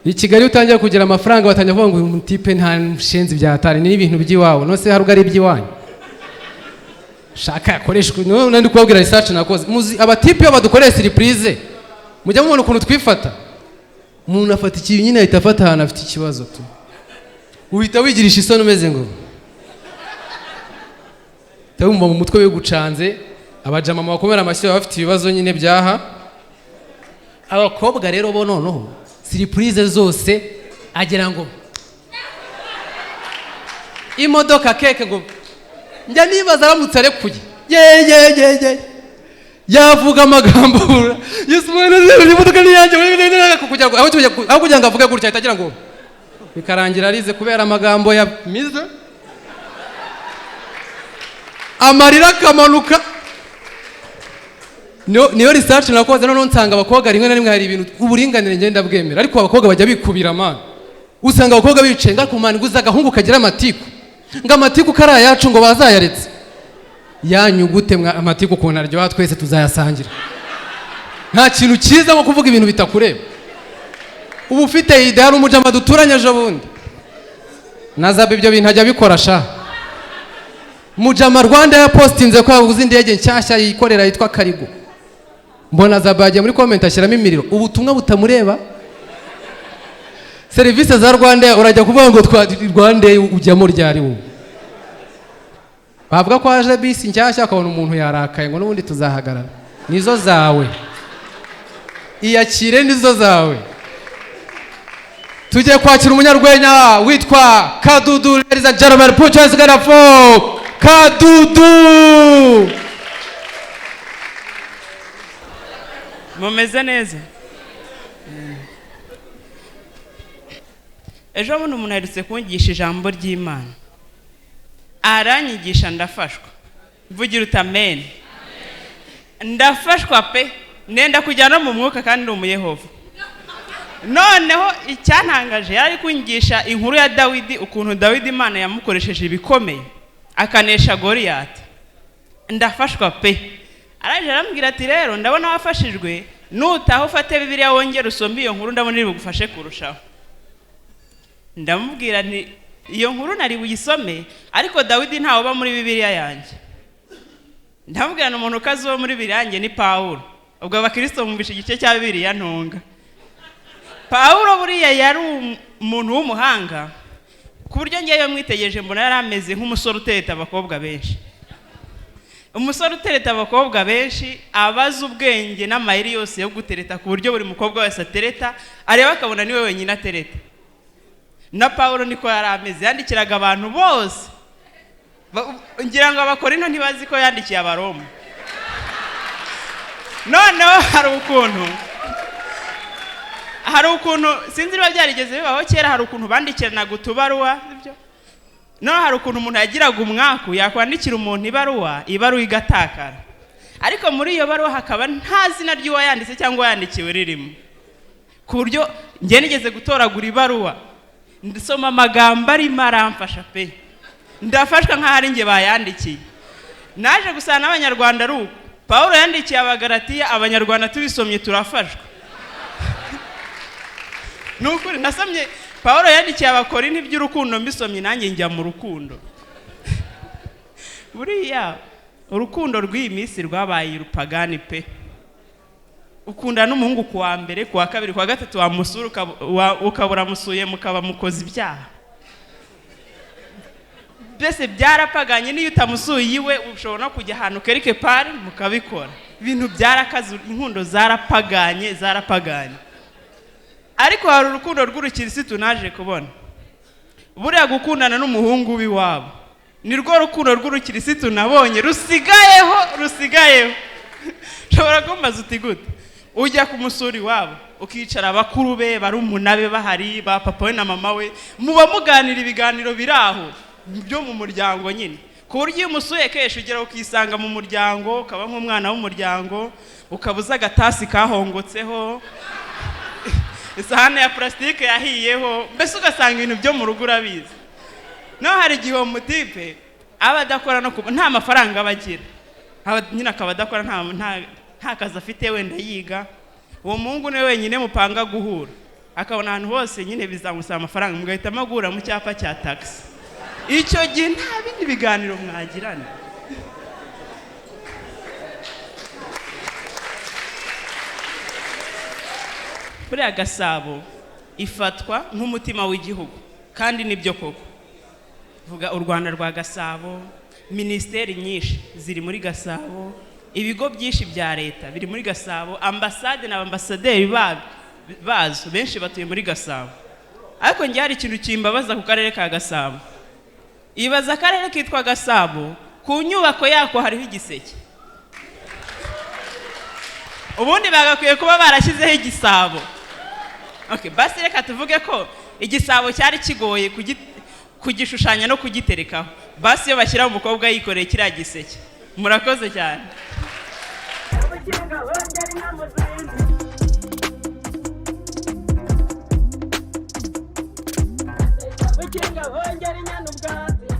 I Kigali utangira kugira amafaranga, batangira kuvuga ngo uyu mutipe nta nshenzi byatari, ni ibintu by'iwabo. None se hari ubwo ari iby'iwanyu? Shaka yakoreshwe. None ndi kubabwira research nakoze. Muzi abatipe iyo badukoreye surprise, mujya mubona ukuntu twifata. Umuntu afata ikintu nyine, ahita afata ahantu afite ikibazo tu, uhita wigirisha isoni, umeze ngo uhita wumva mu mutwe wigucanze. Abajama bakomera amashyi baba bafite ibibazo nyine byaha. Abakobwa rero bo noneho surprise zose agira ngo imodoka, cake, ngo njya nibaza aramutse arekuye, ye ye ye ye, yavuga amagambo, "Yesu mwana, imodoka ni iyanjye," kugira ngo aho kugira ngo avuge gutya, ahita agira ngo bikarangira arize kubera amagambo ya mize, amarira akamanuka. Niyo research nakoze. Noneho nsanga abakobwa rimwe na rimwe hari ibintu, uburinganire ngenda bwemera, ariko abakobwa bajya bikubira man. Usanga abakobwa bicaye ngo man, guza agahungu kagira amatiku, ngo amatiku kari ayacu, ngo bazayaretse yanyu gute? Amatiku ukuntu aryoha, twese tuzayasangira. Nta kintu cyiza nko kuvuga ibintu bitakureba uba ufite idée. Hari umujama duturanye ejo bundi na Zabe, ibyo bintu ajya abikora sha. Mujama Rwanda yapostinze ko yaguze indege nshyashya yikorera yitwa Karigo. Mbona Zabe yagiye muri comment ashyiramo imiriro, ubutumwa butamureba. Serivisi za Rwanda, urajya kuvuga ngo twa Rwanda ujyamo ryari wowe? Bavuga ko haje bisi nshyashya, ukabona umuntu yarakaye ngo n'ubundi tuzahagarara. Nizo zawe, iyakire, nizo zawe. Tugiye kwakira umunyarwenya witwa Kadudu. Ladies and gentlemen, put your hands together for Kadudu. Mumeze neza? Ejo bundi umuntu aherutse kunyigisha ijambo ry'Imana, aranyigisha ndafashwa. Mvugira uti amen. Ndafashwa pe, nenda kujya no mu mwuka kandi ndi umuyehova. Noneho icyantangaje, yari kunyigisha inkuru ya Dawidi, ukuntu Dawidi Imana yamukoresheje ibikomeye akanesha Goriyati. Ndafashwa pe. Araje arambwira ati: "Rero ndabona wafashijwe, nutaha ufate Bibiliya wongere usome iyo nkuru, ndabona iri bugufashe kurushaho." Ndamubwira nti: "Iyo nkuru nari buyisome, ariko Dawidi ntawe uba muri Bibiliya yanjye." Ndamubwira ni umuntu ukaze uwo muri Bibiliya yanjye ni Pawulo. Ubwo abakirisito bumvishe igice cya Bibiliya ntunga. Pawulo buriya yari umuntu w'umuhanga, ku buryo ngewe mwitegereje mbona yari ameze nk'umusore utereta abakobwa benshi. Umusore utereta abakobwa benshi abaza ubwenge n'amayeri yose yo gutereta, ku buryo buri mukobwa wese atereta areba akabona niwe wenyine atereta. Na Pawulo niko yari ameze, yandikiraga abantu bose. Ngira ngo Abakorinto ntibazi ko yandikiye Abaroma. Noneho hari ukuntu, sinzi niba byarigeze bibaho kera, hari ukuntu bandikiranaga utubaruwa, sibyo? Noneho hari ukuntu umuntu yagiraga umwaku, yakwandikira umuntu ibaruwa, ibaruwa igatakara, ariko muri iyo baruwa hakaba nta zina ry'uwayanditse cyangwa uwayandikiwe ririmo, ku buryo njye nigeze gutoragura ibaruwa, ndasoma amagambo arimo aramfasha pe, ndafashwa nk'aho ari njye bayandikiye. Naje gusanga n'Abanyarwanda ari uko. Pawulo yandikiye Abagaratiya, Abanyarwanda tubisomye turafashwa. Ni ukuri, nasomye Pawulo yandikiye Abakorinto iby'urukundo, mbisomye nanjye njya mu rukundo. Buriya urukundo rw'iyi minsi rwabaye urupagani pe. Ukunda n'umuhungu ku wa mbere, ku wa kabiri, ku wa gatatu, wamusura ukabura musuye, mukaba mukoze ibyaha. Mbese byarapaganye. N'iyo utamusuye iwe, ushobora no kujya ahantu quelque part mukabikora. Ibintu byarakaze, inkundo zarapaganye, zarapaganye. Ariko hari urukundo rw'urukirisitu naje kubona. Buriya gukundana n'umuhungu w'iwabo ni rwo rukundo rw'urukirisitu nabonye rusigayeho, rusigayeho. Ushobora kumbaza uti: "Gute?" Ujya kumusura iwabo, ukicara abakuru be, barumuna be bahari, ba papa we na mama we, muba muganira ibiganiro biri aho byo mu muryango nyine, ku buryo iyo umusuye kenshi ugera ukisanga mu muryango, ukaba nk'umwana w'umuryango, ukaba uzi agatasi kahongotseho, isahani ya purasitike yahiyeho, mbese ugasanga ibintu byo mu rugo urabizi. Naho hari igihe uwo mutipe aba adakora, no nta mafaranga aba agira, nyine akaba adakora, nta kazi afite, wenda yiga. Uwo muhungu niwe wenyine mupanga guhura. Akabona ahantu hose nyine bizamusaba amafaranga, mugahitamo guhura mu cyapa cya tagisi. Icyo gihe nta bindi biganiro mwagirana. Buriya Gasabo ifatwa nk'umutima w'igihugu, kandi nibyo koko. Vuga u Rwanda rwa Gasabo, minisiteri nyinshi ziri muri Gasabo, ibigo byinshi bya leta biri muri Gasabo, ambasade na ambasaderi bazo benshi batuye muri Gasabo. Ariko njye hari ikintu kimbabaza ku karere ka Gasabo. Ibaza akarere kitwa Gasabo, ku nyubako yako hariho igiseke. Ubundi bagakwiye kuba barashyizeho igisabo. Okay, basi reka tuvuge ko igisabo cyari kigoye kugishushanya no kugiterekaho. Basi iyo bashyiraho umukobwa yikoreye kiriya giseke. Murakoze cyane. Bukinga hongera inyana ubwatsi.